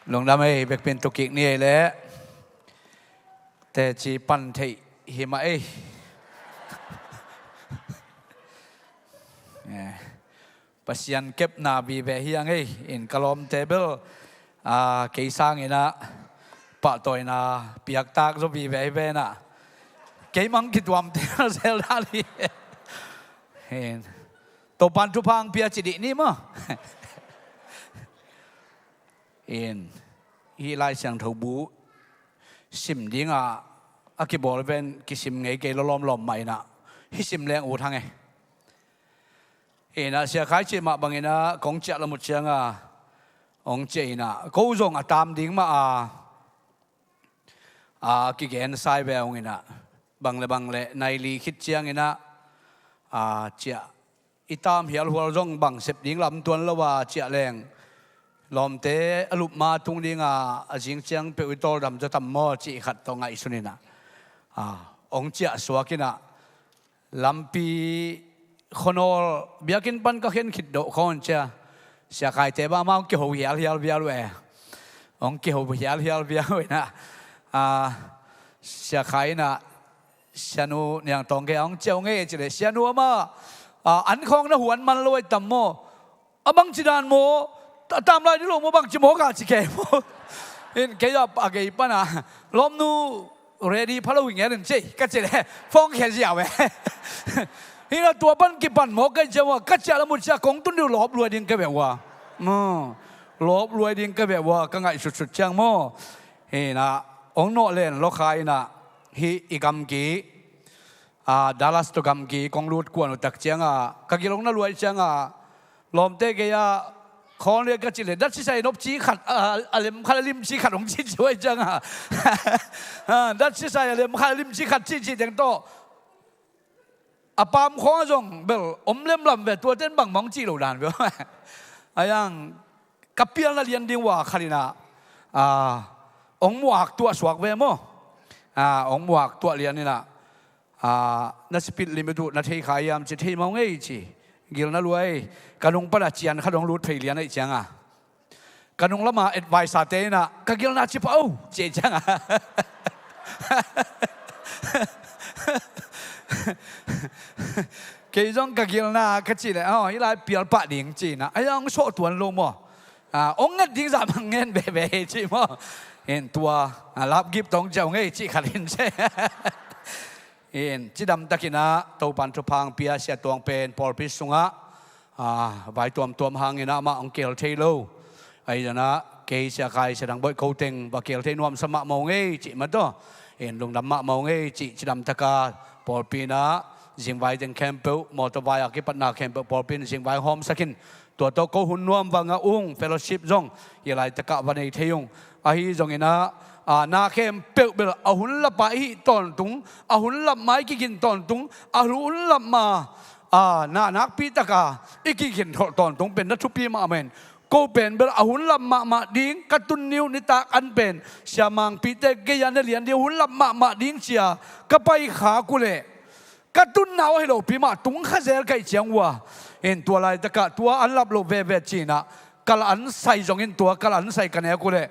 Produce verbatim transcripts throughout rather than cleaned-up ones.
Lungdam ei, bekpin tukik ni ei leh. Teci pan theih hi mah ei. Eh, Pasian kepna vive hi ang ei. In ka lawmte bel, ah, kei sanginah pahtawina piaktak zaw vive hi ve inah. Kei mang kituamte na zel dan hi. In Topan thupha ang pia ci dih ni maw. In hih Lai Siangtho bu sim dingah a kibawl ven kisim ngei kei lawlawm lawm mah inah hih sim leng ut hang e. Inah Sia Khai cih mah banginah kong ciah lamut cianga hong ciah inah ko zong a tam ding mah a, a kigen sai ve hong inah bang le bang le nai li khit cianginah, a, ciah i tam hialhual zong bang sep ding lam tuan lo a ciah leng lawmte a lupma tung dinga a zing ciang peuh i tawldam zaw tam maw cih khat tawh ngaihsun inah, a, hong ciah suak inah lampi khuanawl biakinn pan ka khen khit dawh khawn cia. Sia Khaite bang amah hong kiho hialhial vial uh e. Hong kiho hialhial vial uh inah, a, Sia Khai inah Sianu Niang Tawng ke hong ciah uh ngei ci leh Sianu amah, a, an khawng na huan man lo ai tam maw? A bangci dan maw? A tam lai dih lo maw, bangci mawk a ci kei maw? In kei a gei pana lawmnu ready pha lo hi ngel in ci ka ci leh phone khia ziau e. Hinah tua pan kipan mawk kei cia maw, ka ciah lamut cia kong tun dih uh lawp luai ding ka veh ua. Maw, lawp luai ding ka veh ua ka ngaih sutsut ciang maw. Hinah hong nawh len lawkha inah hih i gamgi, a, Dallas tawh gamgi kong lut kuan uh tak cianga ka gil hong na luai cianga lawmte gei-ah khawl le ka ci le dat sisai nopci khat, a, a lem khat a limci khat hong ci ci huai cianga, a, dat sisai a lem khat a limci khat ci ci teng tawh a pam khawng a zong bel om lemlam ve, tuaten bangmah hong ci lo dan ve. A yang ka pialna lian ding ua khat inah, a, hong muak tuah suak ve maw? A, hong muak tuah lian inah, a, na speed limit uh na thei kha hiam ci, thei mah uh ngei ci. Gil na luai. Ka nung pana cian khat hong lut phei lian aih cianga ka nung lama advisor te inah ka gilna ci pah o ci aih cianga kei zong ka gilna ka cih leh, aw, hih lai pial pah ding ci inah a yang sawh tuan lo maw? A, hong nget ding zah bang ngen veve hi ci maw? In tua, a, lapgip tawng ciau ngei cih khat in ci. In cidam takinah Topan thupha ang pia Sia Tuang pen pawlpi sungah, a, vai tuamtuam hanginah amah hong kihel thei lo. Ahi zanah kei Sia Khai, Sia Dang Boih ko teng va kihel thei nuamsa mahmah uh ngei cih mataw. In lungdam mahmah uh ngei cih cidam taka pawlpi inah zingvai teng khempeuh, mawtaw vai a kipatna khempeuh pawlpi in zingvai hawmsak in. Tua tawh ko hun nuam va ngah ung, fellowship zong hih laitakah va nei thei ung. Ahi zonginah, a, na khempeuh bel a hun lapa ihih tawntung, a hun lapma i kigin tawntung, a hun lapma, a, na nakpitaka i kigin tholh tawntung pen na thupi mahmah in. Ko pen bel a hun lap mahmah ding, ka tun ni uh nitak an pen siamangpite gei-a na lian ding a hun lap mahmah ding cia ka paikhak uh leh ka tunna aw hi lopi mah tung kha zel kaih ciang uh a. In tua laitakah tua an lap loh veve cinah kal an sai zongin tua kal an sai ka nek uh leh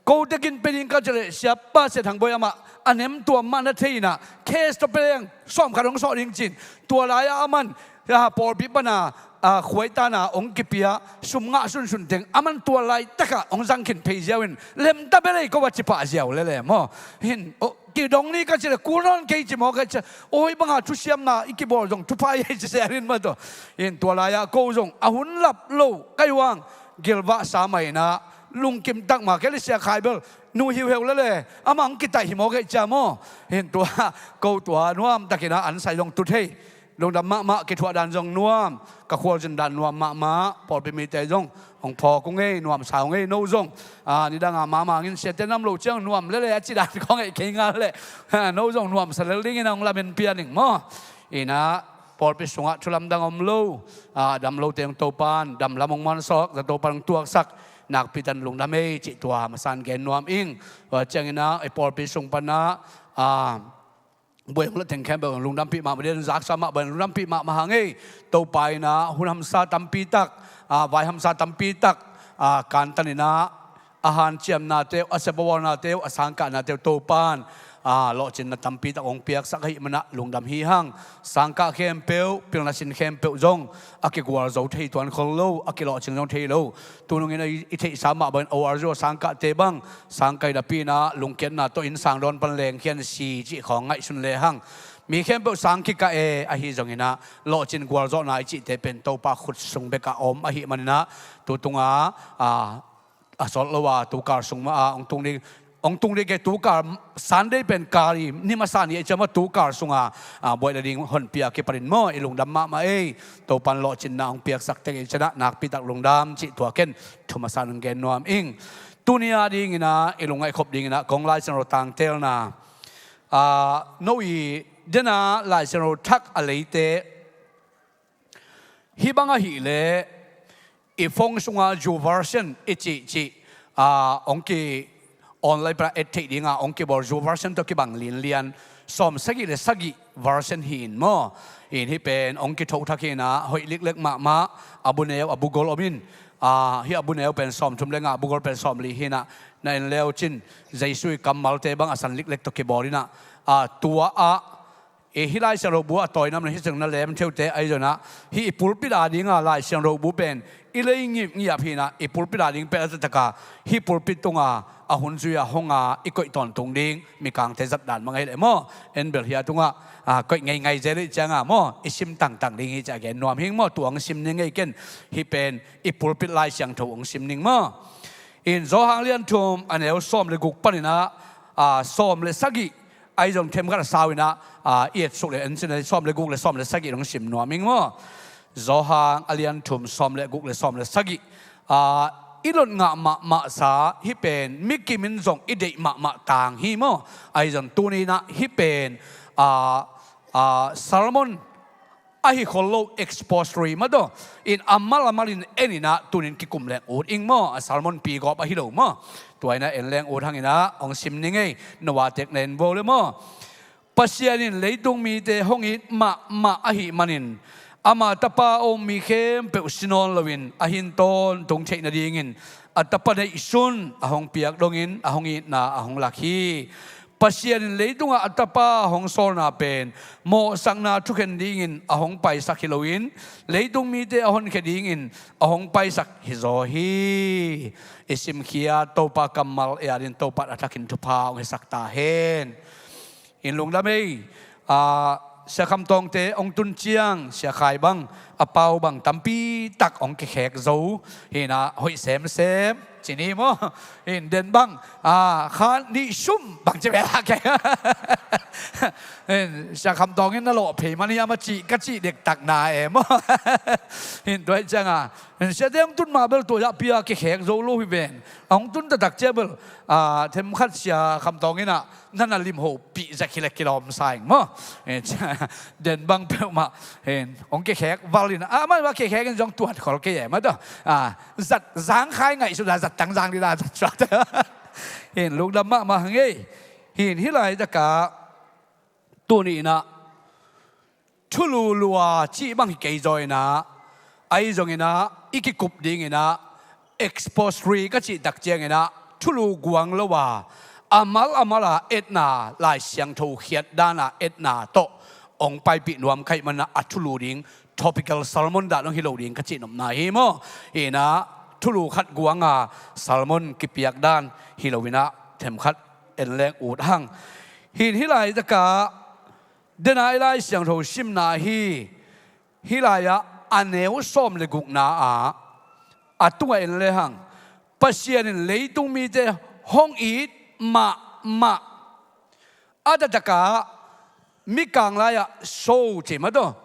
ko tekin pe ding ka ci leh siapa Sia Thang Boih amah a nem tuam mah na thei inah cash tawh pe leng sawm khat hong sawh ding cin. Tua lai-ah aman, a, pawlpi pana, a, khuaitana hong kipia sum ngah sunsun teng aman tua laitakah hong zangkhin phei ziau in lemta belei ko a ci pah ziau lele maw? Hin, oh, kidong ni ka ci le kul nawn kei ci maw ka ci. Awi banga thusiamna i kibawl zong thupha i hei ci sia rin maw tawh. Hin tua lai-ah ko zong a hun lap lo ka hi uang gilvah sa mah inah lungkim tak mah kei le Sia Khai bel nu hiuheu lele amah hong kitaih hi maw kei cia maw? Hin tua ko tua nuam takinah an sai zong tu thei. Lungdam mahmah, kithuah dan zong nuam, ka khualzin dan nuam mahmah, pawlpi mite zong hong phawk uh ngei, nuamsa uh ngei, no zong, a, nidanga mahmah ngin siate nam lo ciang nuam lele a ci dan kong ei kei ngal leh, a, no zong nuamsa lel dingin hong lamen pia ning maw? Inah pawlpi sungah thulamdang om lo, a, dam lote hong Topan damlam hong muansawk, za Topan hong tuaksak, nakpi tan lungdam ei cih tua masan gen nuam ing. Tua cianginah i pawlpi sung panah, a, buai hong la teng khempeuh lungdampih mahmah den, zaksa mah buai lungdampih mahmah hang ei. Topa inah hun hamsa tampi tak, a, vai hamsa tampi tak, a, kantan inah a hanciamnate uh, a sepawalnate uh, a sangkahnate uh Topan a lawhcinna tampi tak hong piaksak ahih manah lungdam hi hang. Sangkah khempeuh, pilna sin khempeuh zong a kigual zo thei tuan khol lo, a kilawhcing zong thei lo. Tunungin i, i theihsa mah bangin O R U a sangkahte bang sangkai napi inah lungkiatna tawh inn sang dawn pan lengkhian si cih khawng ngaihsun lehang, mi khempeuh sang kikah e, ahi zonginah lawhcin gualzawhna i cihte pen Topa khut sung bekah om ahih maninah tutunga a, a sawt lo a tukal sung mah a hong tung ding, hong tung ding kei tukal, Sunday pen kal i ni masa ni a i ciam a tukal sunga a buaina ding honpi a kipanin maw, i lungdam mahmah ei. Topan lawhcinna hong piaksak teng i cianah nakpi tak lungdam cih tua ken thu masa nong gen nuam ing. Tuni a dinginah i lungngaih khop dinginah kong Lai Siangtho tangtelna a, no i dena Lai Siangtho thak a leite hih bang ahih leh i phone sunga YouVersion i cihcih a hong ki online para et theih dinga hong kibawl YouVersion tawh kibang linlian sawm sagih le sagih version hi in maw. In hih pen hong kithoh thak hinah hoih liklek mahmah, a bu neu a bu gol om in, a, hih a bu neu pen sawm thum le nga, a bu gol pen sawm li hinah, na en leu cin Jesu i kammalte bang a san liklek tawh kibawl inah, a, tua ah i hih Lai Siangtho bu a tawi nam na hi seng na lem theute ahi zonah, hih i pulpit a dinga Lai Siangtho bu pen i lei ngipngiap hinah, i pulpit a ding pen a taktak a, hih pulpit tunga a hun zui a hong a i koih tawntung ding mikangte zat dan mang ahi leh maw, en bel hia tungah a koih ngeingai zel ih cianga maw, i sim tangtang ding hi ci a gen nuam hing maw. Tua hong sim ning ei ken, hih pen i pulpit Lai Siangtho hong sim ning maw. In Johan lian thum a neu sawm le guk paninah a, sawm le sagih, ahi zong themkhat a sau inah a, i etsuk le en cin a, sawm le guk le sawm le sagih dong sim nuam ing maw. Johan a lian thum sawm le guk le sawm le sagih a, i lot ngah mahmahsa hih pen mikim in zong i deih mahmah tang hi maw. Ahi zong tuni inah hih pen a, a, sermon ahi khol lo, expository mah tawh in a mal a malin en inah tunin kikum leng ut ing maw. A sermon pi gawp ahi lo maw. Tua inah en leng ut hanginah hong sim ning ei, no a tek na en vo le maw. Pasian in leitung mite hong it mahmah ahih manin ama Tapa a um mi khempeuh si nawn loin a hin tawntung theih nadingin a Tapa neihsun a hong piak dongin a hong itna a hong lak hi. Pasian in leitungah a Tapa a hong sawlna pen mawhsakna thukhen dingin a hong paisak hi loin leitung mite a honkhia dingin a hong paisak hi zaw hi. I simkhia Topa kammal ei adin Topa a thakin thupha hong hisak ta hen. In lungdam ei. A, Sia Kham Tawngte hong tun ciang Sia Khai bang, a pau bang tampi tak hong kikhek zo hinah hoih semsem ci ni maw. In den bang a, kha nih sum bang ci bel a kei. In Sia Kham Tawng in na lawh phei man hiam a cih ka cih dektak na e maw. In tua ih cianga in siate hong tun mah bel tua zahpi a kikhek zo lo hi ven. A hong tun taktak cia bel a, themkhat Sia Kham Tawng inah na na limhopih zek hi le kilawm sa ing maw. Eh, den bang peuhmah hin hong kikhek val in, a, amah kikhek in zong tuat khol kei e mah tawh. A, zat zang khai ngaihsut a, zat tang zang dih a, zat suak. Hin lungdam mahmah hang ei. Hin hih laitakah tuni inah thulu lua cih bang hi kei zaw inah, ahi zonginah i kikup dinginah expository ka cih tak cianginah thulu guang lo a, a mal a mal a etna, Lai Siangtho khiat dana etna tawh hong paipih nuam ka hih manah a thulu ding topical sermon dan hong hi lo ding ka cihnopna hi maw. Hinah thulu khat guanga sermon kipiak dan hi loinah themkhat en leng ut hang. Hin hih laitakah dena i Lai Siangtho simna hi. Hih lai-ah a neu sawm le gukna ah a tungah en lehang, Pasian in leitung mite hong it mahmah. A taktakah mikang lai-ah so cih mah tawh,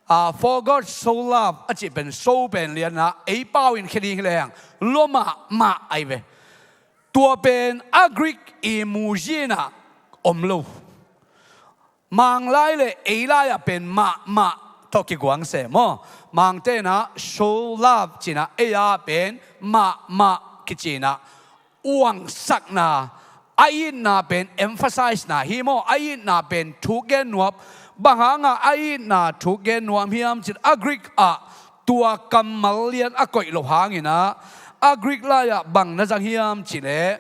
a, for God so love a cih pen so pen lianah ei pau in khia ding hi lehang lua mahmah ahi ve. Tua pen a Greek emoji inah om lo. Mang lai le ei lai-ah pen mahmah tawh kiguang se maw. Mangte inah show love cinah ei-a pen mahmah kicinah uangsakna, a itna pen emphasize na hi maw. A itna pen thuk gen nuam. Bang hangah a itna thuk gen nuam hiam cin a Greek ah tua kammal lian a koih loh hanginah a Greek lai-ah bang na zang hiam cih leh,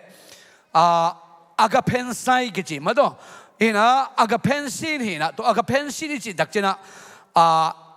a, agapensin kici mah tawh. Hi-in ah agapensin hi-in ah, tua agapensin i cih takciang ah, a,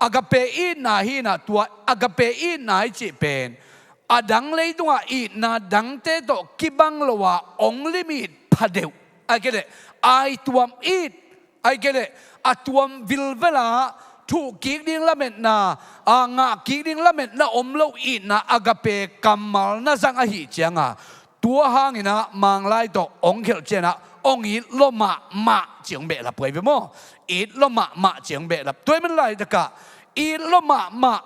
agape itna hi-in ah, tua agape itna i cih pen a dang leitungah itna dangte tawh kibang lo a hong limit phadeuh, ahih kei leh aituam it, ahih kei leh a tuam vilvel a thuh kik ding lametna, a, ngah kik ding lametna om lo itna agape kammal na zang ahih ciangin, tua hangin ah Manglai tawh hong khelh ciangin ah hong it lua mahmah cih hong behlap uh ahi ve maw. It lua mahmah cih hong behlap. Tua ahih man laitakah it lua mahmah,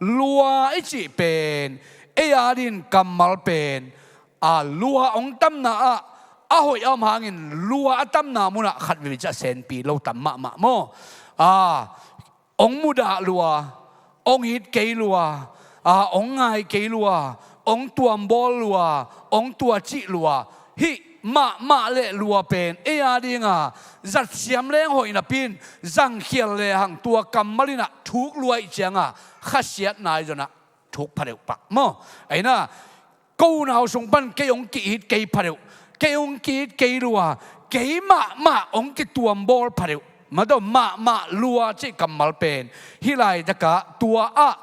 lua i cih pen, ei adingin kammal pen, a, lua hong tamna ah a hoih a om hangin lua a tamna munah khat veve ciah senpi lo tam mahmah maw. A, hong mudah lua, hong it kei lua, a, hong ngai kei lua, hong tuambawl lua, hong tuacih lua. Hih mahmah le lua pen ei adingin zatsiam leng hoih napi-in zangkhial lehang tua kammal in ah thuk lua ahih ciangin khasiatna ahi zongin ah thuk phadeuh pak maw. Ahi-in ah, ko unau sung pan kei hong ki-it kei phadeuh, kei hong ki-it kei lua, kei mahmah hong kituambawl phadeuh. Mah tawh mahmah lua cih kammal pen hih laitakah tua ah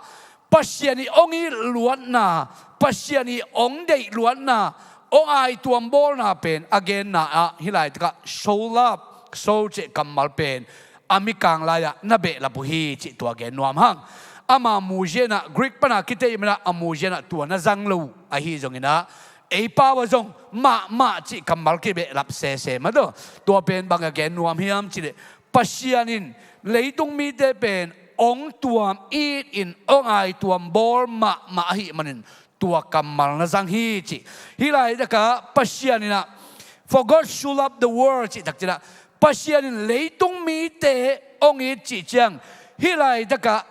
Pasian ii hong it luatna, Pasian ii hong deih luatna, hong aituambawlna pen a genna ah hih laitakah show love, show cih kammal pen a mikang lai-ah na behlap uh hi cih tua gen nuam hang. Ama muzia in ah, Greek pan a kitei man ah a muzia in ah tua na zang lo uh ahi zongin ah, ei pau ah zong mahmah cih kammal kibehlap sese mah tawh. Tua pen bang a gen nuam hiam cih leh, Pasian in leitung mite pen hong tuam it in hong aituambawl mahmah ahih manin tua kammal na zang hi cih. Hih laitakah Pasian in ah, "For God so loved the world," cih takciang ah, Pasian in leitung mite hong it cih ciang, hih laitakah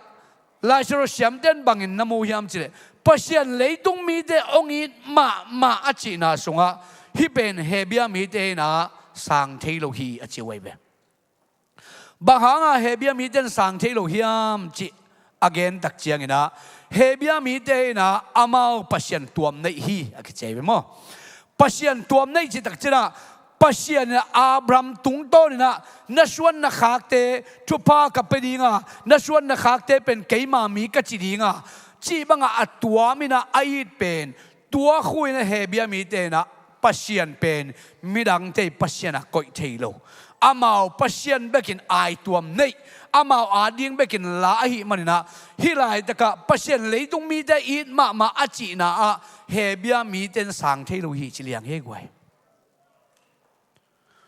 Lai Siangtho siamten bangin na mu hiam cih leh, Pasian leitung mite hong it mahmah a cihna sungah hih pen Hebru mite in ah sang thei lo hi a ci uh ahi ve. Bang hangin Hebru mite in sang thei lo hiam cih a gen takciangin ah, Hebru mite in ah amau Pasian tuam neih hi a kici ahi ve maw. Pasian tuam neih cih takciang ah, Pasian in ah Abraham tungtawnin ah na suan na khakte thupha ka pia ding a, na suan na khakte pen keima mi ka ci ding a, cih bangah a tuam in ah a it pen, tua khu in ah Hebru mite in ah Pasian pen midangte ii Pasian a koih thei lo, amau Pasian bekin aituam neih, amau ading bekin la ahih manin ah, hih laitakah Pasian leitung mite it mahmah a cihna ah Hebru mite in sang thei lo hi ci liang hi guai.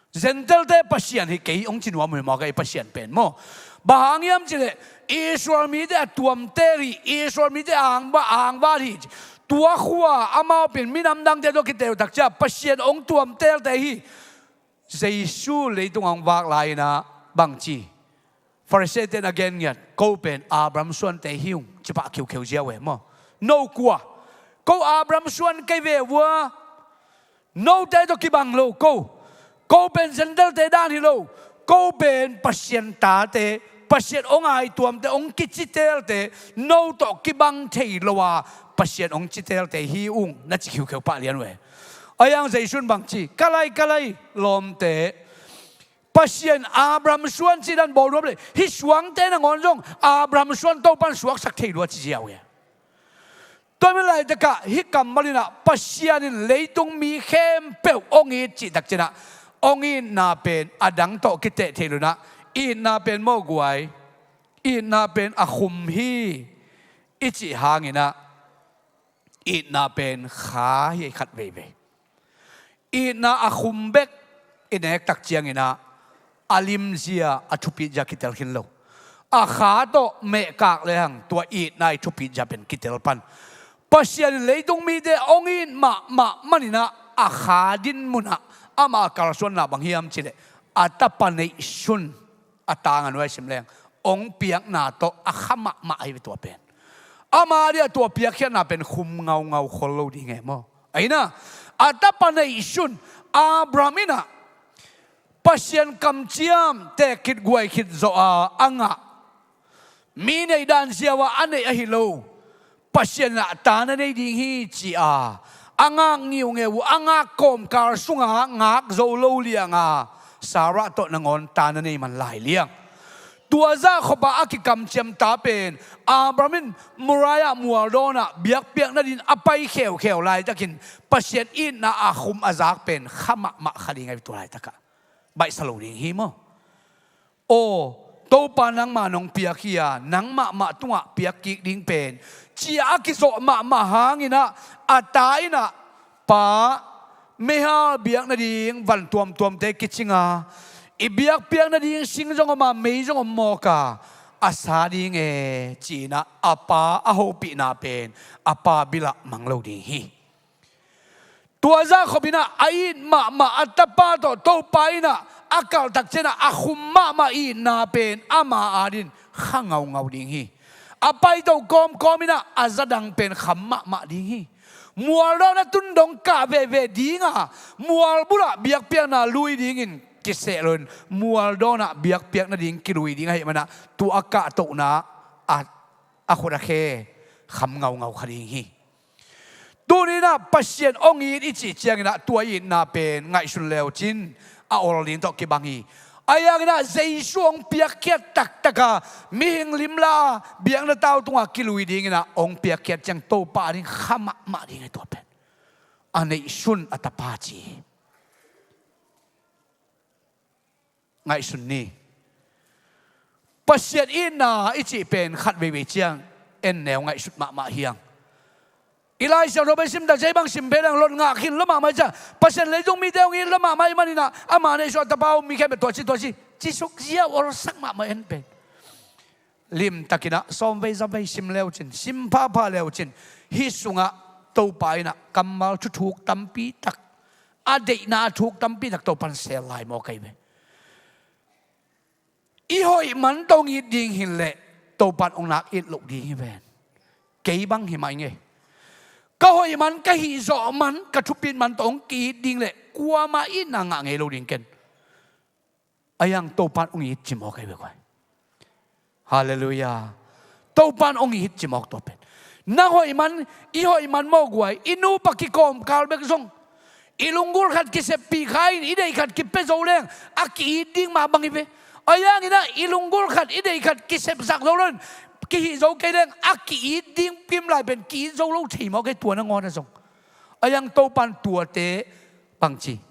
Gentile-te Pasian hi kei hong ci nuam uh hi maw, ka ei Pasian pen maw. Bang hang hiam cih leh, Israel mite a tuamtel hi, Israel mite a angva, a angval hi. Tua khu ah amau pen minam dangte tawh kiteel takciang Pasian hong tuamtelte hi. Jesu leitung a hong vak lai-in ah bang ci? Pharisee-te in a gen ngiat, "Ko pen Abraham suante hi ung," ci pah khiukheu ziau e maw. "No kua? Ko Abraham suan kei ve ua. Note tawh kibang lo ko. Ko pen Gentile-te dan hi lo. Ko pen Pasian tate, Pasian hong aituamte, hong kiciteelte, no tawh kibang thei lo a Pasian hong citeelte hi ung," na ci khiukheu pah lian uh e. Ahi hang Jesu in bang ci? "Ka lai, ka lai, lawmte, Pasian Abraham suan cih dan bawl nuam leh, hih suangte nangawn zong Abraham suan Topa'n suaksak thei lua," ci ziau hi. Tua ahih man laitakah hih kammal in ah Pasian in leitung mi khempeuh hong it cih takciang ah, hong itna pen a dang tawh kiteh thei lo-in ah, itna pen maw guai, itna pen a khum hi i cih hangin ah, itna pen kha hi khat veivei. Itna a khum bek i nek takciangin ah, a limzia, a thupit zia kitel khin lo. A kha tawh mehkak lehang tua itna i thupit zia pen kitel pan. Pasian in leitung mite hong it mahmah manin ah, a kha din munah amah a kalsuanna bang hiam cih leh, a tapa neihsun, a tang a nuai sim leng, hong piakna tawh a kha mahmah ahi ve tua pen. Ama dia tua piakkhiatna pen khum ngaungau khol lo ding e maw. Ahi-in ah, a tapa neihsun Abraham in ah Pasian kamciam tek khit guai khit zawh a a ngah, mi neih dan ziau a a neih ahi lo, Pasian in ah ta na nei ding hi ci-a a ngak ngiungeu uh, a ngak kawmkal sungah ngak zo lo lianga Sarah tawh nangawn ta na nei man lai liang. Tua zah khopah a kikamciam ta pen Abraham in Moriah mualdawnah biakpiak nadin a pai kheukheu laitakin Pasian itna a khum a zak pen kha mahmah kha ding ahi tua laitakah. Baihsa lo ding hi maw? Aw, Topa nangma nong piak hi-a, nangmahmah tungah piak kik ding pen, ci-a a kizawh mahmah hanginah a ta innah, Pa, meihal biak nading van tuamtuamte kicinga, i biakpiak nading sing zong om a, mei zong om mawka, a sa ding e, ci-inah a pa a hopihna pen a pa bilah mang lo ding hi. Tua zah khopinah a it mahmah a tapa tawh Topa innah a kalhtak cianah a khum mahmah itna pen ama adin kha ngaungau ding hi. A paito kawmkawm innah a zadang pen kham mahmah ding hi. Mualdawn a tun dong kah veve dinga mualbulah biakpiakna lui dingin kiseh loin mualdawnah biakpiak nading kilui ding ahih manah tua a kahtohna a, a khut a khe kham ngaungau kha ding hi. Tuninah Pasian hong it i cih cianginah tua itna pen ngaihsun leucin a ol ding tawh kibang hi. Ahi hanginah Jesu hong piakkhiat taktaka mihing limla biakna tau tungah kilui dinginah hong piakkhiat ciang Topa ading kha mahmah ding hi tua pen. A neihsun a tapa ci hi. Ngaihsun ni. Pasian itna i cih pen khat veivei ciang en neu ngaihsut mahmah hiang. I Lai Siangtho pen sim tak ciang bang sim pheleng lot ngah khin lo mahmah ciang Pasian leitung mite hong it lo mahmah i maninah ama neihsun a tapa um mi khempeuh tua ci tua ci ci suk zia olsak mahmah en pen. Limtakinah sawmvei zavei sim leucin, sim phapha leucin, hih sungah Topa innah kammal thuthuk tampi tak, a deihna a thuk tampi tak Topan sel lai maw kei ve. I hoih man tawh hong it ding hileh Topan hong nak it loh ding hi ven. Kei bang hi mah ing e. Ka hoih man, ka hihzawh man, ka thupit man tawh hong ki-it ding leh kuamah itna ngah ngei lo ding ken. Ahi hang Topan hong it ci mawk ahi ve guai. Halleluiah. Topan hong it ci mawk tua pen. Nang hoih man, i hoih man maw guai, i nupa kikawmkal bek zong i lunggulh khat kiseppih kha in i deih khat kipia zo leng a ki-it ding mah bang hi ve. Ahi hanginah i lunggulh khat i deih khat kisepsak zo loin kihih zo kei leng a ki-it ding kim lai pen ki-it zo lo thei mawk ahi tua nangawn ah zong. Ahi hang Topan tuate bangci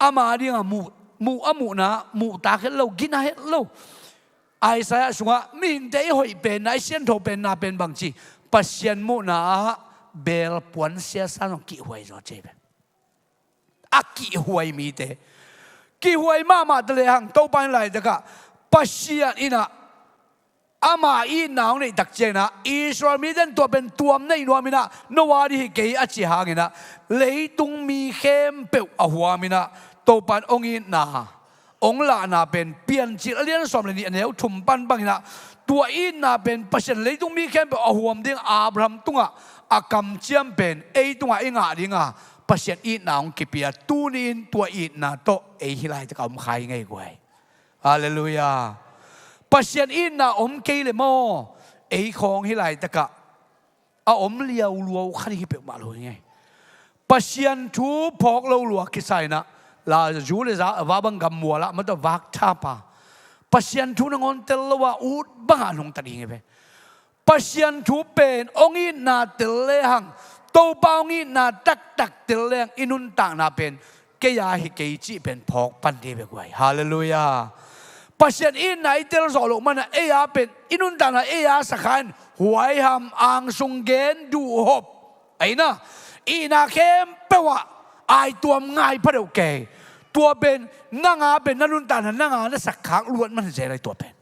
ama dinga muh, muh a muhna muhtak het lo, gina het lo. Isaiah sungah mihingte i hoih penna, i siantho penna pen bangci, Pasian muhna ah beel puan siasa zong kihhuai zaw ci hi ve. A kihhuai mite, kihhuai mahmah ta lehang Topa in laitakah Pasian innah ama itna hong neihtak cianginah Israel mite in tua pen tuam nei nuaminah Noah dih hi kei a ci hanginah leitung mi khempeuh a huaminah Topan hong itna, hong lahna pen Piancil a lian sawm le nih a neu thum pan banginah tua itna pen Pasian leitung mi khempeuh a huam ding Abraham tungah a kamciam pen ei tungah i ngah dinga Pasian itna hong kipia, tuni-in tua itna tawh ei hih laitakah om kha hi ngei guai. Halleluiah. Pasian itna om kei le maw ei khawng hih laitakah a om liauluau kha ding hi peuhmah lo hi ngei. Pasian thu phawk lo lua kisa inah la zu le za a va bang gam mualah mata vak thapa Pasian thu nangawn tel lo a ut bangah nungta ding hi ve. Pasian thu pen hong itna tel lehang, Topa hong itna taktak tel lehang i nuntakna pen kei a hi kei cih pen phawk pan dih bek uh ahi. Halleluiah. Pasian itna i tel zawh loh mana ei a pen i nuntakna ei a sakha in huaiham, angsung gen, duhhop, aina ihna khempeuh ah aituam ngai pha deuh kei. Tua pen nang a pen na nuntakna nang a na sakkhak luat man zel ahi tua pen.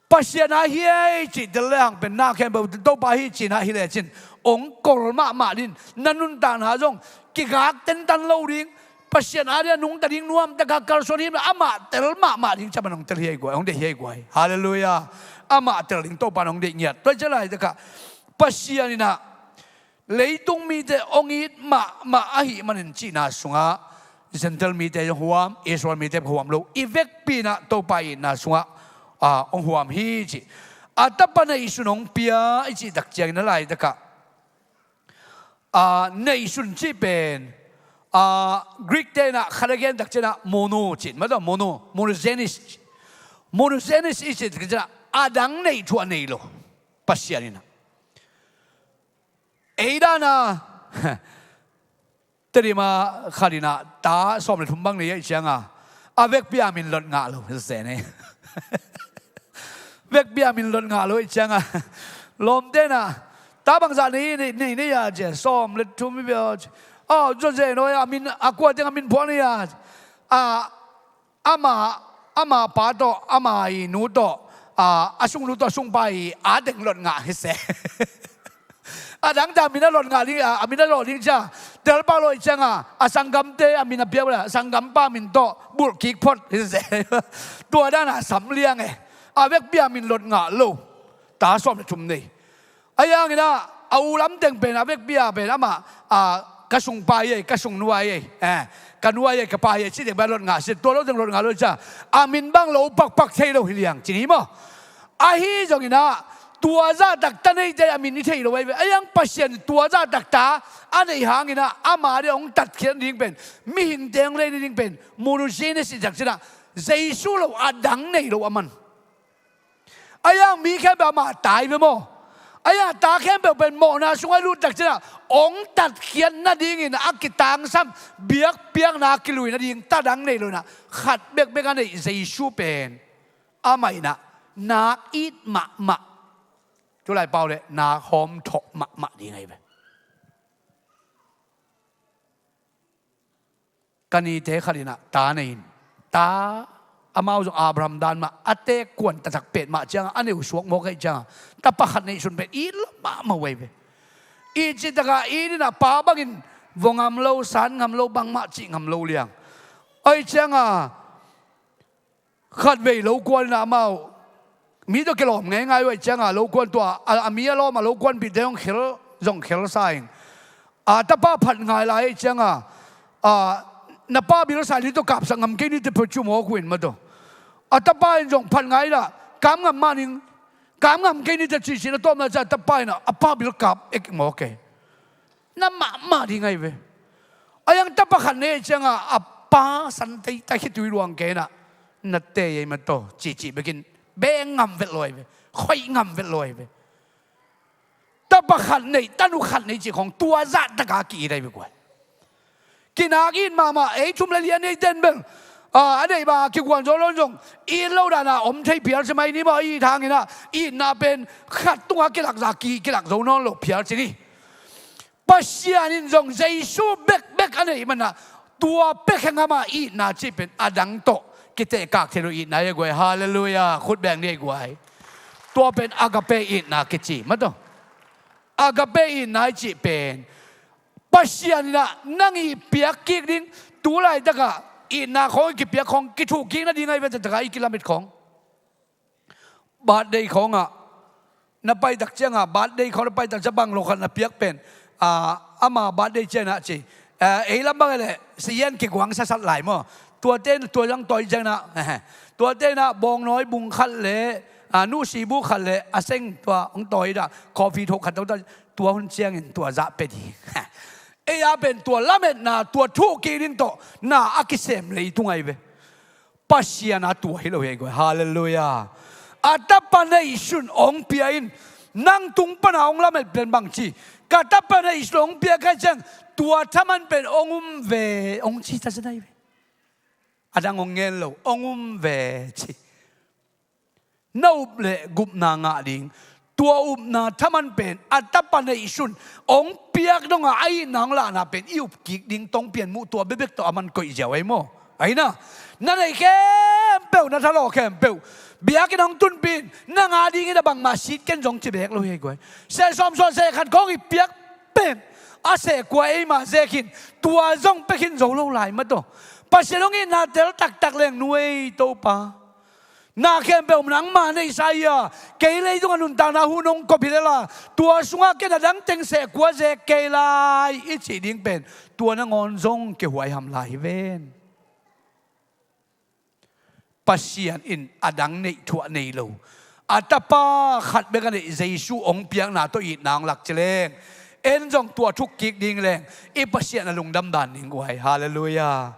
Pasian a hi ei cih tel lehang pen na khempeuh Topa hi cihna hi lecin hong kol mahmah ding, na nuntakna zong kigak tentan lo ding. Pasian a dia nungta ding nuamtaka kalsuan him amah tel mahmah ding caman hong tel hi ei guai, hong deih hi ei guai. Halleluiah. Amah tel ding Topa in hong deih ngiat. Tua hi ciah laitakah Pasian inah leitung mite hong it mahmah ahih manin cihna sungah Gentile mite zong huam, Israel mite huam lo, i vekpi inah Topa itna sungah ah hong huam hi cih. A tapa neihsun hong pia i cih tak ciangin a laitakah, a, neihsun cih pen, a, Greek te in ah khat a gen tak ciangin ah mono cih, mah tawh mono, monogenes. Monogenes i cih tak ciangin ah a dang neih thuah nei lo. Pasian in ah. Ei dan a, Tedim a khat in ah ta sawm le thum bang nei ahih ciang a, a vekpi a min Lot ngah lo, hi se ne. Vekpi a min Lot ngah lo ahih ciang a, lawmte in ah ta bangzah nei, nei, nei, nei a ci a, sawm le thum hi bia ci a. Aw, Jose nawi a min, a kua teng a min phuak nei a, a, ama, ama pa tawh, ama i nu tawh, a, a sungnu tawh, sungpa i a teng Lot ngah hi se. A dang ta a min a Lot ngah ding, a, a min a Lot ding ci a, telpa lo ahih ciang a, a sanggamte a min a piak ula, sanggampa min tawh bulh kik phot hi se. Tua dan a sam liang e. A vekpi a min Lot ngah lo. Ta sawm le thum nei. Ahi hangin ah, a u lam teng pen, a vekpi a pen, amah, a, ka sungpa hi ei, ka sungnu hi ei, eh, ka nu hi ei, ka pa hi ei, ci teng pen Lot ngah si, tua lo teng Lot ngah lo ci a, a min bang lo pakpak thei lo hi liang, ci ni maw. Ahi zongin ah, tua zahtak ta neite a min i thei lo ahi ve. Ahi hang Pasian tua zahtak ta a neih hangin ah, ama ding hong tatkhiat ding pen, mihingte hong lei ding pen, monogenes i tak ciang a, Jesu lo a dang nei lo a man. Ahi hang mi khempeuh ama ta hi ve maw. Ahi hang ta khempeuh pen mawhna sungah i lut tak ciang a, hong tatkhiat nadingin a kitangsam, biakpiakna a kilui nading ta dang nei lo in ah, khat bekbek a neih Jesu pen, amah in ah nak it mahmah. Tulai pau le nak hawmthawh mahmah ding ahi ve. Ka nite khat in ah ta nei in, ta, amau zong Abraham dan mah, a teek kuan taktak pet mah ciang a, a neu suak mawk ahih ciang a, tapa khat neihsun pen it lua mahmah uh ahi ve. It cih tak a it in ah, pa bangin vua ngam lo, san ngam lo, bangmah cih ngam lo liang. Ahih ciang a, khatvei lo kuan in ah amau, mi tawh kilawm ngeingai uh ahih ciang a, lo kuan tua, a, a mi a lawm a lo kuanpihte hong khel, zong khel sa in. A tapa phat ngai lai ahih ciang a, a, na pa bil sa li tawh kapsak ngam kei ni teh, pawh ci mawk uh in mah tawh. A tapa in zong phat ngai lah, kap ngam mah ning, kap ngam kei ni teh, ci ci na tawm na ciang a, tapa in ah, a pa bil kap ek mawk e. Na mahmah ding ahi ve. Ahi hang tapa khat nei ciang a, a pa san teitei khitui luang kei in ah, na tei ei mah tawh, cihcih bekin, beng ngam vet lo ahi ve. Khoih ngam vet lo ahi ve. Tapa khat nei, tanu khat nei cih khawng, tua zahtak a ki-it ahi ve guai. Kinak it mahmah, ei thum le li a neite in bel, a, a neih bang a kikuan zo lo in zong, it lo dan a om thei phial ci mai ni maw, it hangin ah, itna pen khat tungah kilak zah, ki, kilak zo nawn lo phial ci ni. Pasian in zong Jesu bekbek a neih man ah, tua pek hang ama itna cih pen a dang tawh kitehkak thei lo itna hi guai. Halleluiah. Khut beng ni guai. Tua pen agape itna kici mah tawh. Agape itna i cih pen, Pasian in ah nang i piak kik ding, tu laitak a itna khawng i kipiak khawng, kithuh kik nading ahi ve, taktak a i kilamet khawng. Birthday khawng ah na pai tak ciang a, birthday khawng na pai tak ciang a, bang lo khat na piak pen, a, ama birthday ciang ah ci, a, ei lam bang e leh, sian kiguang sasat lai maw. Tuate, tua zang tawi ciang ah, tuate in ah bawngnawi bung khat le, a, nuhsi bu khat le, a seng tua hong tawi dah, coffee thok khat tua, tua hun ciangin tua zah pia ding. Ei a pen tua lametna, tua thuh kik ding tawh na a kisem leitung ahi ve. Pasian a tua hi lo hi guai. Halleluiah. A tapa neihsun hong pia in, nang tung pana hong lamet pen bang ci, ka tapa neihsun hong pia ka hih ciang, tua thaman pen hong um ve, hong ci ta zen ahi ve. A dang hong ngen lo, hong um ve ci. Na up le gupna ngah ding. Tua upna thaman pen a tapa neihsun hong piak dongah a itna hong lahna pen i up kik ding tong pian muh, tua bekbek tawh a man koih ziau ahi maw. Ahi na, na neih khempeuh, na thalawh khempeuh biakinn hong tunpih in, nang a dingin a bangmah sit ken zong ci bek lo hi guai. Seh sawm suah seh khat khawng i piak pen a seh kua eima zek in, tua zong pia khin zo lo lai mah tawh. Pasian hong itna tel taktak leng, nuai Topa, na khempeuh nangma neihsa hi a, kei leitungah nuntakna hun hong kop hi lel a, tua sungah ken a dang teng seh kua zek kei lai i cih ding pen, tua nangawn zong kihuai ham lai hi ven. Pasian in a dang neih thuah nei lo. a Tapa khat bek a neih Jesu hong piakna tawh itna hong lak ci leng, en zong tua thuk kik ding leng i Pasian a lungdam dan ding guai. Halleluiah.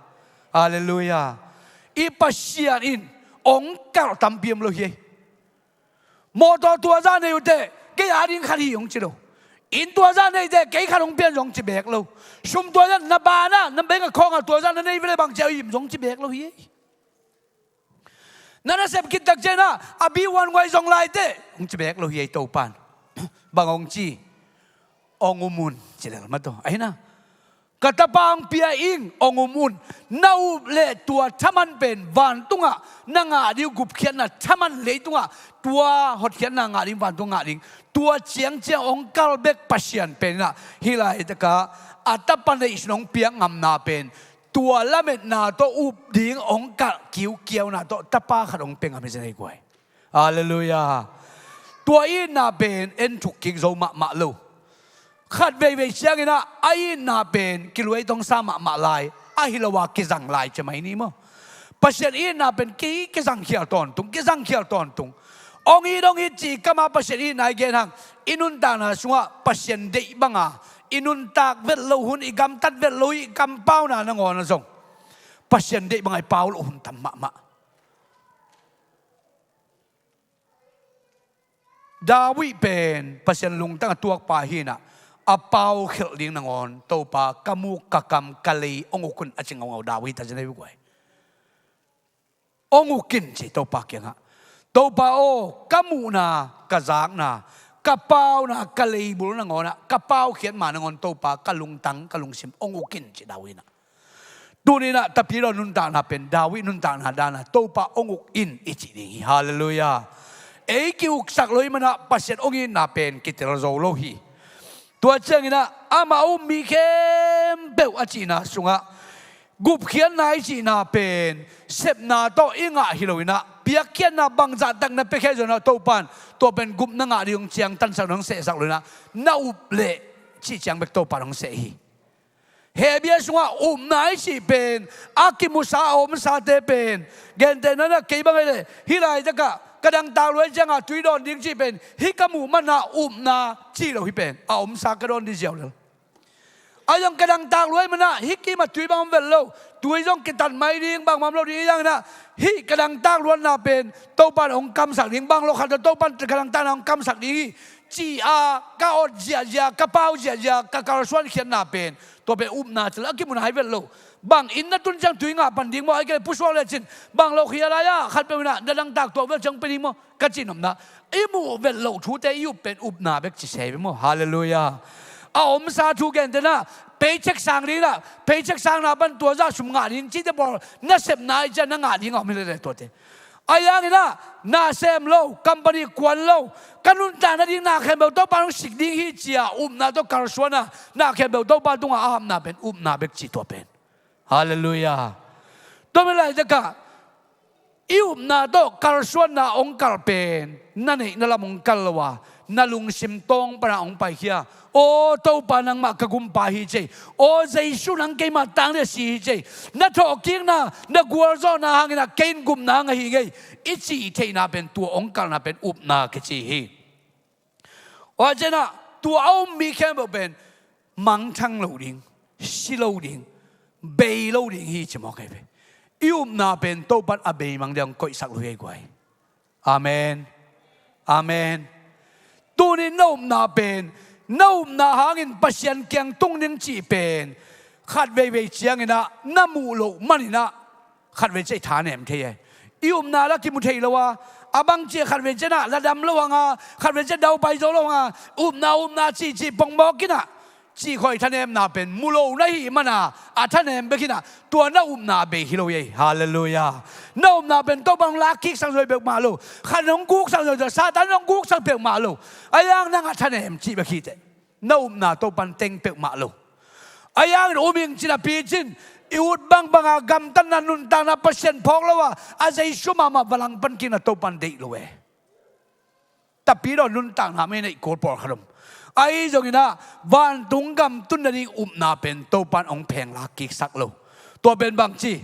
Halleluiah. I Pasian in hong kalh tampi om lo hi ei. Mawtaw tuazah nei uh teh kei a ding khat hi hong ci lo. Inn tuazah nei teh kei khat hong pian zong ci bek lo. Sum tuazah na banah na bengah khawngah tuazah na nei veleh bang ci a him zong ci bek lo hi ei. Na nasep khit tak ciangin ah a bihuan guai zong lai teh hong ci bek lo hi ei Topan. Bang hong ci? Hong um un ci lel mataw. Ahi na, ka Tapa hong pia ing, hong um un. Na up leh tua thaman pen vantungah na ngah ding uh, gupkhiatna thaman leitungah tua hotkhiatna ngah ding, vantung ngah ding. Tua ciangciang hong kal bek Pasian pen inah hih laitakah a Tapa neihsun hong piak ngamna pen tua lametna tawh up ding hong kalh kiukiauna tawh Tapa khat hong pia ngam hi zen ei guai. Halleluiah. Tua itna pen en thuk kik zo mahmah lo. Khat veivei cianginah a itna pen kiluai tongsa mahmah lai, ahi lo a kizang lai cia mai ni maw? Pasian itna pen ki, kizangkhial tawntung, kizangkhial tawntung. Hong it, hong it ci kama Pasian itna i gen hang, i nuntakna sungah Pasian deih banga i nuntak vet loh hun, i gamtat vet loh, i kampauna nangawn a zong Pasian deih banga i pau loh hun tam mahmah. David pen Pasian lungtang a tuakpa hinah a pau khelh ding nangawn Topa ka muk ka kam ka lei hong uk un a ci ngaungau David ta zen ei guai. Hong uk in ci Topa kiangah. Topa aw, ka muhna, ka zakna, ka pauna, ka leibul nangawnah ka paukhiat ma nangawn Topa ka lungtang ka lungsim hong uk in ci David inah. Tuninah Tapidaw nuntakna pen David nuntakna dana Topa hong uk in i cih ding hi. Halleluiah. Ei ki-uksak lo i manah Pasian hong itna pen kitel zo lo hi. Tua cianginah amah a um mi khempeuh a cihna sungah gupkhiatna i cihna pen sepna tawh i ngah hi loinah piakkhiatna bangzahtak na piakhia zonah Topan tua pen gupna ngah ding hong ciangtansak, hong sehsak loinah na up leh cih ciang bek Topan hong seh hi. Hebru sungah upna i cih pen a kimusa a omsate pen, gentehna inah kei bang ei leh hih laitakah ka dangtak luai ciangah tui dawn ding cih pen hih ka muh manah upna cih lo hi pen a omsa ka dawn dih ziau lel. A zong ka dangtak luai manah hih kimah tui bang om vet lo, tui zong kitat mai ding, bangmah om lo ding i zanginah hih ka dangtak luatna pen Topan hong kamsak ding, bang lo khat tawh Topan ka dangtakna hong kamsak ding hi. Ci-a ka ot ziahziah, ka pau ziahziah, ka kalsuan khiatna pen tua pen upna cil a kimu nai vet lo. Bang inn na tun ciang tui ngah pan ding maw, ai kei pusuak lecin bang lo khia lai-ah khatpeuh inah na dangtak tuak vel ciang pe ding maw ka cih nopna. I muh vet loh thute i up pen upna bek ci se ve maw? Halleluiah. A omsa thu gentenah paycheck sang dinginah paycheck sangna pan tuazah sum ngah ding cihte bawl nasepna i ciah na ngah ding a om hi lele tuate. A yanginah na sem lo, company kuan lo, ka nuntak nading na khempeuh Topa hong sik ding hi cia upna tawh kalsuana na khempeuh Topa tungah a hapna pen upna bek cih tua pen. Halleluiah. Tua mi laitakah i upna tawh kalsuanna hong kalh pen na neih na lam hong kalh lo a, na lungsim tawng pana hong paikhia. Aw Topa, nangmah ka gumpa hi cei. Aw Jesu, nang keimah tang dia si hi cei. Na thawhkikna, na gualzawhna hanginah kei in gupna hang ahi ngei i cih theihna pen tua hong kalhna pen upna kici hi. Ua cianah tua a um mi khempeuh pen mangthang lo ding, si lo ding, bei lo ding hi ci mawk ahi ve. I upna pen Topan a beimang dia hong koihsak lo hi ei guai. Amen. Amen. Tunin na upna pen na upna hangin Pasian kiang tung ding cih pen khat veivei cianginah na muh loh maninah khat vei ciah i thanem thei e. I upna la kimu thei lo a, a bang ciah khat vei cianah la dam lo hanga, khat vei ciah daupai zo lo hanga, upna upna cihcih pongmawk inah cihkhawi thanemna pen mu lo na hih mana a thanem bek inah tua na upna bei hi lo ei. Halleluiah. Na upna pen Topa hong lakkiksak zoi peuhmah lo, khat hong guksak zoi, Satan hong guksak peuhmah lo. A yang nang a thanem cih bek hi teh. Na upna Topan teng peuhmah lo. A yangin um ing cin a picin i ut bangbanga gamtatna nuntakna Pasian phawk lo a, a Jesu mahmah va langpan kikna Topan deih lo e. Tapidaw nuntakna mei neih kul pawlkhat om. Ahi zonginah vantung gam tun nading upna pen Topan hong phenglak kiksak lo. Tua pen bangci?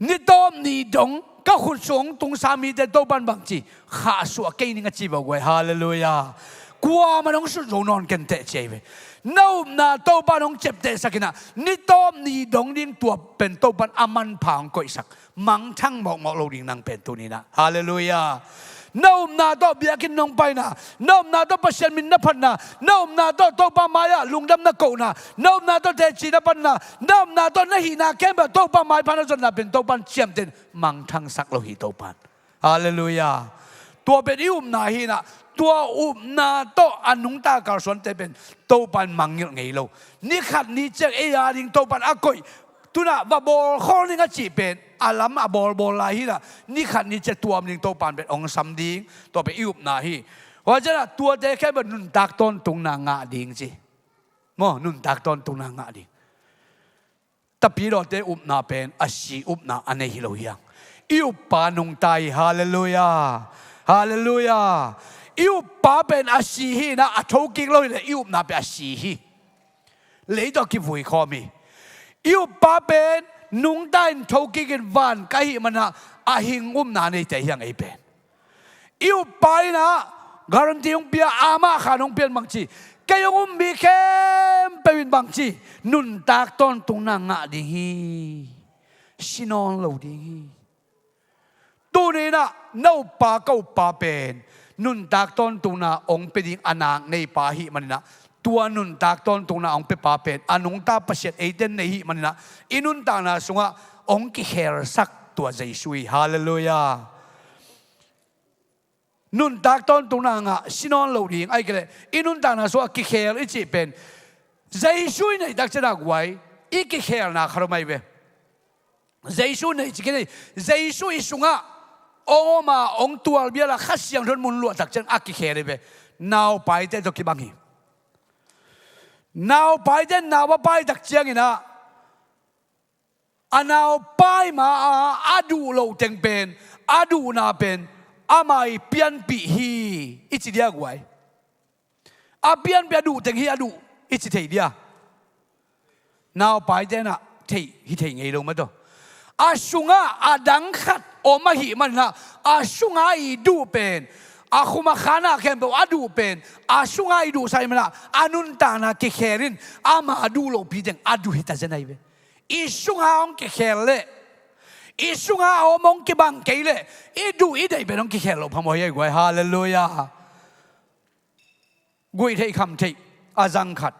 Ni tawp ni dong ka khut sung hong tungsa mite Topan bangci, khahsuah kei ning a ci bau guai. Halleluiah. Kuamah in hong sut zo nawn kei inteh ci ahi ve. Na upna Topan hong ciaptehsak inah, ni tawp ni dong ding tua pen Topan a manpha hong koihsak. Mangthang mawkmawk lo ding nang pen tuni inah. Halleluiah. Na upna tawh biakinn nong paina, na upna tawh Pasian min na phatna, na upna tawh Topa mai-ah lungdam na kohna, na upna tawh teci na panna, na upna tawh na hihna khempeuh Topa maipha na zonna pen Topan ciamteh in mangthangsak lo hi Topan. Halleluiah. Tua pen i upna hi inah, tua upna tawh a nungta kalsuante pen Topan mangngilh ngei lo. Ni khat ni ciang ei a ding Topan a koih, tu inah va bawlkhawl ning a cih pen a lam a bawlbawl lai hi inah, ni khat ni ciang tua om ding Topan pen hong sam ding. Tua pen i upna hi. Hua cianah tuate khempeuh nuntak tawntungna ngah ding ci. Maw, nuntak tawntungna ngah ding. Tapidawte upna pen a si upna a nei hi lo hiang. I uppa nungta hi. Halleluiah. Halleluiah. I uppa pen a si hi inah, a thokik lo hileh i upna pen a si hi. Lei tawh kivui khawm hi. I uppa pen nungta in thokik in van kai ahih manah a hing upna neite hiang ei pen. I uppa inah guarantee hong pia, amah khan hong pian bangci, kei hong um mi khempeuh in bangci, nuntak tawntungna ngah ding hi. Si nawn lo ding hi. Tuni inah na uppa ka uppa pen nuntak tawntungna hong pia ding a nak neipa ahih maninah, tua nuntak tawntungna hong piapa pen a nungta Pasian eite nei ahih maninah, i nuntakna sungah hong kikhelsak tua Jesu hi. Halleluiah. Nuntak tawntungna ngah, si nawn lo ding, ahih kei leh i nuntakna sungah kikhel i cih pen Jesu i neih takcianah guai, i kikhelna khat om ahi ve. Jesu nei ci kei nei. Jesu i sungah hong om a, hong tualbial a, Kha Siangtho in mun luah takciang a kikhel hi ve. Naupaite tawh kibang hi. Naupaite in naupa pai takcianginah, a naupai ma-a a duh loh teng pen, a duhna pen ama i pianpih hi, i ci dia guai. A pianpih, a duh teng hi, a duh, i ci thei dia. Naupaite inah thei, hi thei ngei lo mataw. A sungah a dang khat om ahih maninah, a sungah i duh pen, a khum a khan a khempeuh a duh pen, a sungah i duhsak ahih manah, a nuntakna kikhel in ama a duh lohpi teng a duh hi ta zen ahi ve. I sungah hong kikhel leh, i sungah a om hong kibang kei leh, i duh i deih pen hong kikhel loh phamawh hi ahi guai. Halleluiah. Guih theih kham theih a zang khat,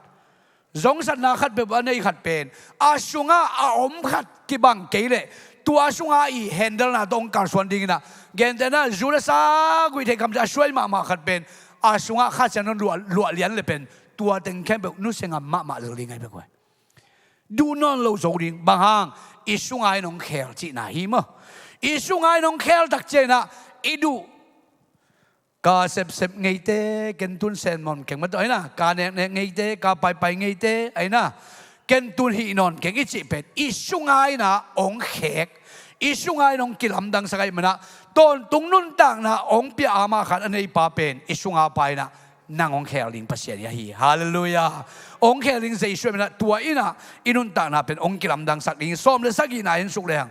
zongsatna khat peuh a nei khat pen, a sungah a om khat kibang kei leh, tua sungah i handle-na tawh hong kalsuan dinginah, gentehna Judas-a guih theih kham theih a suai mahmah khat pen, a sungah Kha Siangtho in luah, luah lian leh pen, tua teng khempeuh nusia ngam mahmah lel ding ahi ve guai. Duh nawn lo zo ding. Bang hang? I sungah in hong khel cihna hi maw. I sungah in hong khel takcianginah i duh, ka sepsep ngeite, ken tun sen mawn keng mataw, aina, ka neknek ngeite, ka paipai ngeite, aina, ken tun hih nawn keng i cih pen, i sungah inah hong khek, i sungah in hong kilamdangsak ahih manah, tawntung nuntakna hong pia amah khat a neipa pen, i sungah pa inah nang hong khel ding Pasian hi ahi. Halleluiah. Hong khel ding Jesu ahih manah, tua inah i nuntakna pen hong kilamdangsak ding. Sawm le sagihna en suk lehang,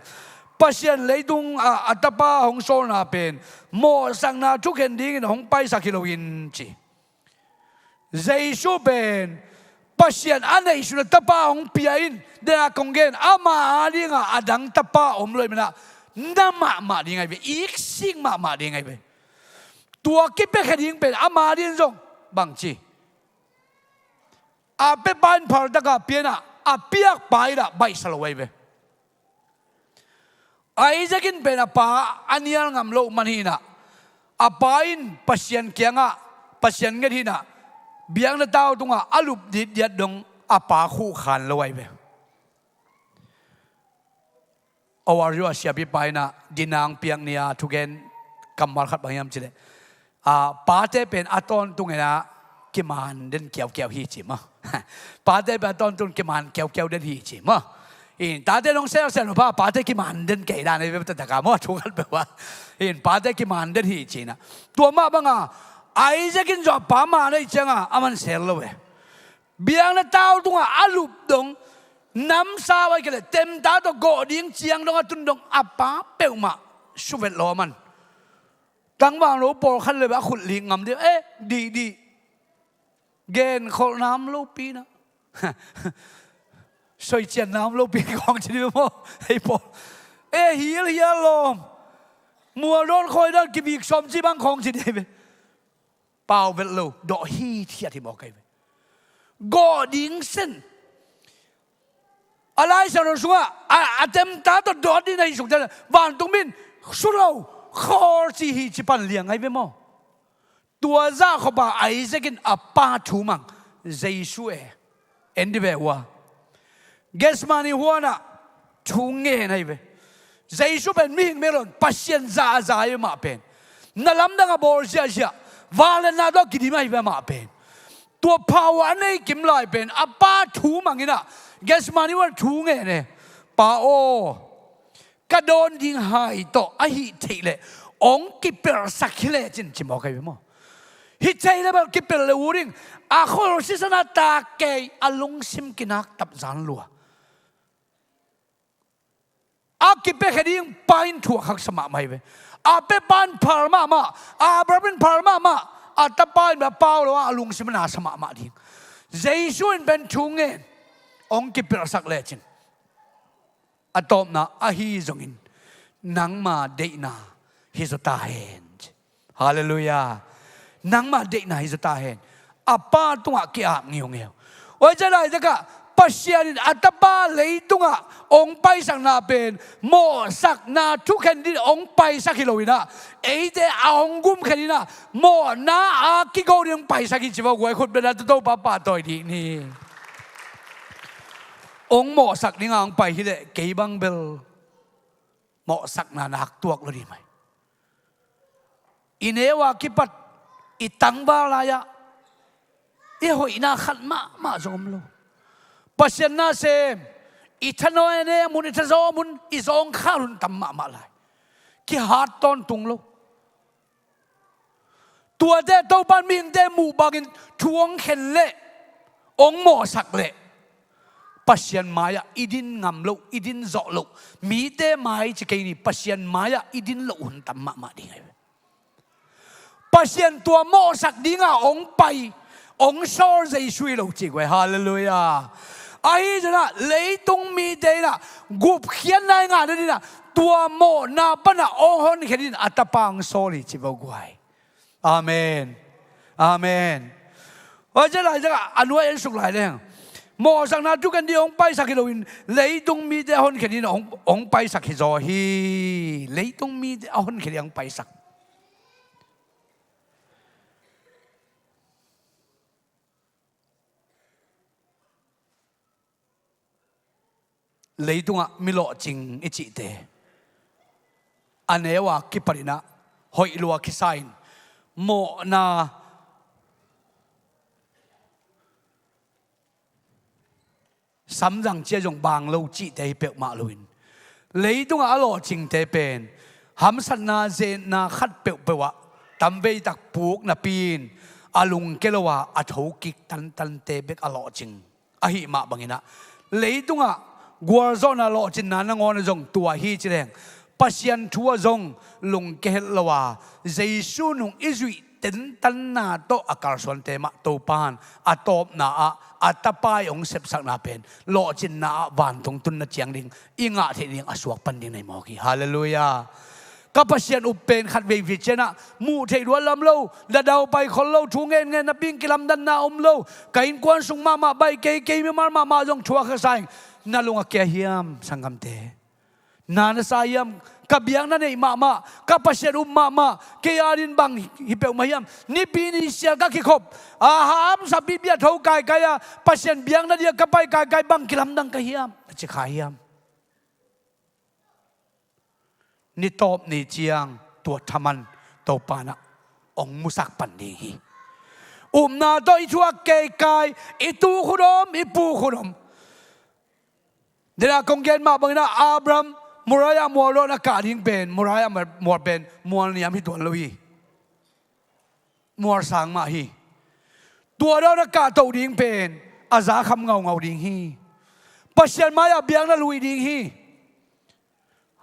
Pasian leitung a, a tapa hong sawlna pen mawhsakna thukhen dingin hong paisak hi loin ci. Jesu pen Pasian a neihsun a tapa hong pia in, dena kong gen, ama a dinga a dang tapa om lo ahih manah, na mahmah ding ahi ve, iksik mahmah ding ahi ve. Tua kipiakhia ding pen ama din zong bangci, a piapa in phaltaka pia inah, a piakpa inah baihsa lo ahi ve. Isaac in pen a pa a nial ngam loh man hi inah, a pa in Pasian kiangah, Pasian nget hi inah, biakna tau tungah a lup ditdiat dong a pa khuhkhan lo ahi ve. Owarju a siapipa inah dinang piak ni-a thugen kammal khat bang hiam cih leh, a, pate pen a tawntung inah kiman den kiaukiau hi ci maw. Pate pen a tawntung kiman kiaukiau den hi ci maw. In tate nong selsel uh pha, pate kiman den kei dan ei ve, taktak a maw, thu khat peuh a. In pate kiman den hi ci inah. Tua mah banga Isaac in zong a pa man ahih cianga a man sel lo ve. Biakna tau tungah a lup dong, Namsau ahih kei leh temta tawh gawh ding ciang dong a tun dong a pa peuhmah suvet lo a man. Tangval lo pawlkhat le a khut lik ngam dih, eh, dihdih. Genkholhna om lopi na. Soicianna om lopi khawng ci dih ve maw? Hei pawl. Eh, hilhial lawm. Mualdawn khawi dan kivik sawm ci bang khawng ci dih ve. Pau vet lo, dawh hithiat hi mawk ahi ve. Gawh ding sen. A Lai Siangtho sungah a, a temta tawh dawh ding na hi suk te, vantung min su lo, khawl ci hi ci pan liang ahi ve maw? Tua zah khawpa Isaac in a pa thu mang, Jesu e. En dih ve ua. Gethsemane huanah thu ngen ahi ve. Jesu pen mihing melon Pasian za a za ahi ve mah pen. Na lamdang a bawl ziahziah. Vangliatna tawh kidim ahi ve mah pen. Tua power a nei kim lai pen a pa thu mang inah Gethsemane huan thu ngen e. Pa aw, ka dawn ding hai tawh ahih theih leh ong kipelhsak hi lecin ci mawk ahi ve maw? Hi theih leh bel kipelh le uh ding. A khol sisan a tak kei a lungsim kinak tap zan lua. A kipiakhia ding pa in thu a khaksa mahmah hi ve. A pia pa in phal mahmah. Abraham in phal mahmah. A tapa in bel a pau lo a, a lungsim a nasa mahmah ding. Jesu in pen thu ngen ong kipelhsak lecin. A tawpna ahi zongin nangma deihna hi zaw ta hen. Halleluiah. Nangma deihna hi zaw ta hen. A pa tungah ki-ap ngiungeu. Oi, cia laitakah Pasian in a tapa leitungah ong paisakna pen mawhsakna thukhen din ong paisak hi lo inah, eite a ong gumkhen inah mawhna a kigo din ong paisak hi ci vo guai. Khut bena tu Topa pahtawi dih ni. Ong mawhsak dinga ong pai hileh kei bang bel mawhsakna nak tuak lo dih mai. I neu a kipat i tangval lai-ah i hoihna khat mahmah zong om lo. Pasian na sem, i thanuai a ne mun, i thazaw mun i zawngkhal hun tam mahmah lai. Kihat tawntung lo. Tuate Topan mihingte muh bangin thu ong khen leh, ong mawhsak leh, Pasian mai-ah i din ngam loh, i din zawh loh, mite mai ci kei ni, Pasian mai-ah i din loh hun tam mahmah ding ahi ve. Pasian tua mawhsak dinga ong pai, ong sawl Jesu hi lo ci guai. Halleluiah. Ahi zongah leitung mite inah gupkhiatna i ngah nadinah tua mawhna panah ong honkhen in a tapa ong sawl hi ci vo guai. Amen. Amen. Oi, cia laitakah a nuai en suk lai leng, mawhsakna thukhen din ong paisak hi loin leitung mite a honkhen in ong, ong paisak hi zaw hi. Leitung mite a honkhen in ong paisak. Leitungah mi lawhcing i cihte a neu a kipaninah hoih lua kisa in mawhna samzang cia zong bang lo cihte hi peuhmah loin, leitungah a lawhcingte pen hamsatna zetna khat peuhpeuh ah tamveitak puk napi in a lungke lo a a thokik tantante bek a lawhcing ahih mah banginah, leitungah gualzawhna lawhcinna nangawn ah zong tua hi ci leng, Pasian thu ah zong lungke het lo a, Jesu nung i zuih tentanna tawh a kalsuante mah Topan a tawpna ah a tapa i ong sepsakna pen lawhcinna ah vantung tunna ciang ding i ngah theih ding a suak pan ding nei mawk hi. Halleluiah. Ka Pasian up pen khat vei vei cianah muh theih luat lam lo, na daupai khol lo, thu ngen ngen napi in kilamdanna om lo, ka innkuan sung mahmah baih kei, kei mimal mahmah zong thu a khasa ing. Na lung a kia hiam sanggamte? Na na sa hiam? Ka biakna neih mahmah, ka Pasian up mahmah, kei adin bang hi peuhmah hiam? Nipi ni sial ka kikhop a, hamsa pipia tho kaikai a, Pasian biakna dia ka pai kaikai bang kilamdang ka hiam? A ci kha hiam? Ni tawp ni ciang tua thaman Topa nah ong musak pan ding hi. Upna tawh i thuak keikai, i tu khut om, i pu khut om. Dena kong gen mah bangin ah Abraham Moriah mual dawn a kah ding pen, Moriah mual pen mual niam hi tuan lo hi. Mual sang mah hi. Tua dawn a kahtoh ding pen a za kham ngaungau ding hi. Pasian mai-ah biakna lui ding hi.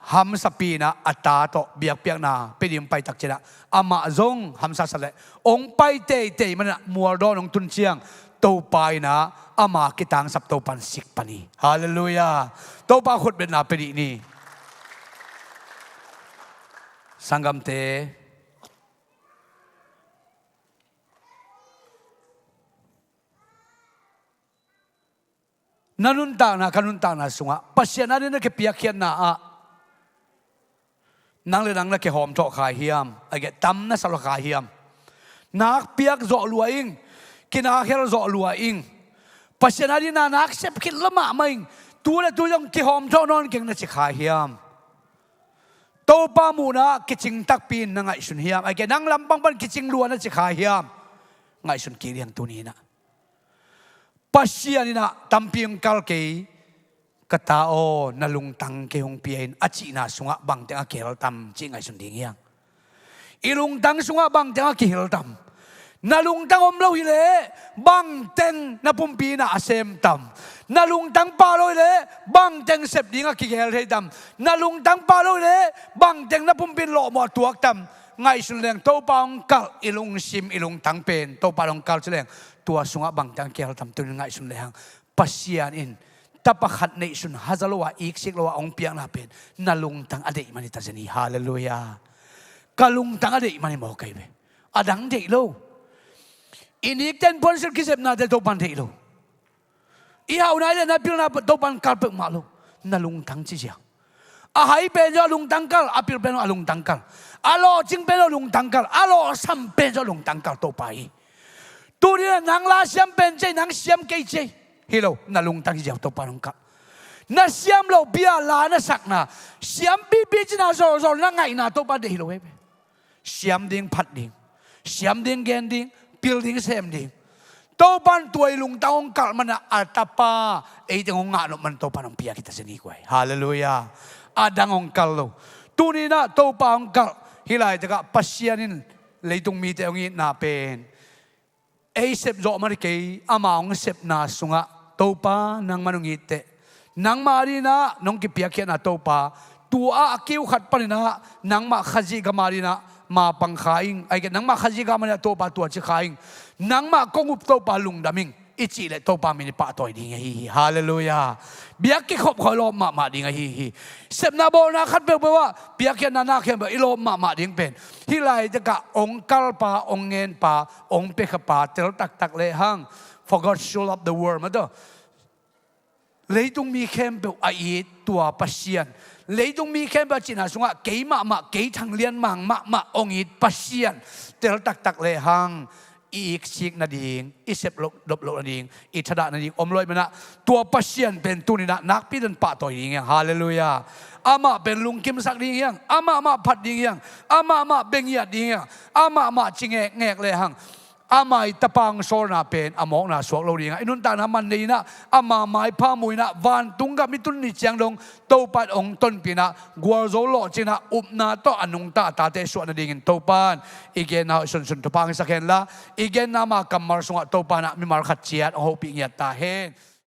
Hamsapi-in ah a ta tawh biakpiakna pia ding pai tak ciangin ah amah zong hamsa sa leh hong pai teitei manin ah mualdawn hong tun ciang Topa in ah ama kitangsap Topa in sik pan hi. Halleluiah. Topa khutbetna pia dih ni. Sanggamte, na nuntakna, ka nuntakna sungah Pasian adingin na kipiakkhiatna ah nang le nang na kihawmthawh kha hiam? A geh tam na sa lua kha hiam? Nakpiak zawh lua ing, kinakhel zawh lua ing. Pasian adingin na nak sep khit lua mahmah ing. Tu le tu zong kihawmthawh nawn keng na ci kha hiam? Topa muhna ah kicing takpi in na ngaihsun hiam? A geh nang lampang pan kicing lua na ci kha hiam? Ngaihsun kik leng tuni-in ah. Pasian in ah tampi hong kal kei, ka ta aw, na lungtang kei hong pia in a cihna sungah bangteng a kihel tam cih ngaihsun ding hi hang. I lungtang sungah bangteng a kihel tam? Na lungtang om lo hileh bangteng na pumpi in ah a sem tam? Na lungtang pha lo hileh bangteng sep ding a kigel thei tam? Na lungtang pha lo hileh bangteng na pumpi in lawhmawh a tuak tam? Ngaihsun leng Topa hong kalh, i lungsim i lungtang pen Topa hong kalh ci leng tua sungah bangteng a kihel tam? Tuni-in ngaihsun lehang Pasian in tapa khat neihsun haza lo a, iksik lo a hong piakna pen na lungtang a deih man hi ta zen hi. Halleluiah. Ka lungtang a deih man hi maw, kei ve? A dang deih lo. I nikten puansilh kisepnate Topa in deih lo. I hauhna, i liatna, i pilna Topa in kalh peuhmah lo. Na lungtang ci ziau. A hai pen zong a lungtang kalh, a pil pen zong a lungtang kalh. A lawhcing pen zong a lungtang kalh, a lawhsam pen zong a lungtang kalh Topa hi. Tuni-in ah nang la siam pen ci ei, nang siam kei ci ei. Hi lo, na lungtang hi ziau Topa in hong kalh. Na siam loh bia la na sakna, siampipi cihna zawlzawl na ngaihna Topa deih hi lo hi ve. Siam ding, phat ding, siam ding, gen ding, pil ding, sem ding. Topa in tua i lungtang hong kalh manin ah a tapa, ei teng hong ngah nop man Topa in hong piak hi ta zen hi guai. Halleluiah. A dang hong kalh lo. Tuni-in ah Topa hong kalh. Hih laitakah Pasian in leitung mite hong itna pen ei sep zawh mah hi kei, ama hong sepna sungah Topa nangman hong it teh. Nangmah adingin ah nong kipiakkhiatna Topa, tua a kiu khat panin ah nangmah Khazih gam adingin ah mapang kha ing. A geh nangmah Khazih gam adingin ah Topa tua ci kha ing. Nangmah kong up Topa lungdam ing i cih leh Topa min i pahtawi ding ahi hi. Halleluiah. Biak kikhop khawng i lawp mahmah ding ahi hi. Sepna bawlna khat peuhpeuh ah, piakkhiatna na khempeuh i lawp mahmah ding pen hih laitakah hong kalpa, hong ngenpa, hong piakhapa tel taktak lehang, "For God so loved the world," mah tawh, leitung mi khempeuh a it tua Pasian, leitung mi khempeuh a cihna sungah kei mahmah, kei thanglian mang mahmah hong it Pasian tel taktak lehang, i iksik nading, i sep loh, dop loh nading, i thadah nading om lo ahih manin ah tua Pasian pen tuni-in ah nakpi takin pahtawi ding hi hang. Halleluiah. Amah pen lungkimsak ding hi hang. Amah mah phat ding hi hang. Amah mah bia ngiat ding hi hang. Amah mah ci ngekngek lehang, ama i tapa hong sawlna pen a mawkna suak lo ding a, i nuntakna man nei-in ah, ama maipha mu-in ah, vantung gam i tun ni ciang dong Topa in hong tonpih-in ah, gualzo lawhcing-in ah, upna tawh a nungta a tate suah nadingin Topa in i genna hoih sunsun thupha hong hisak hen la, i genna ma kammal sungah Topa in ah mimal khat ciat hong hopih ngiat ta hen.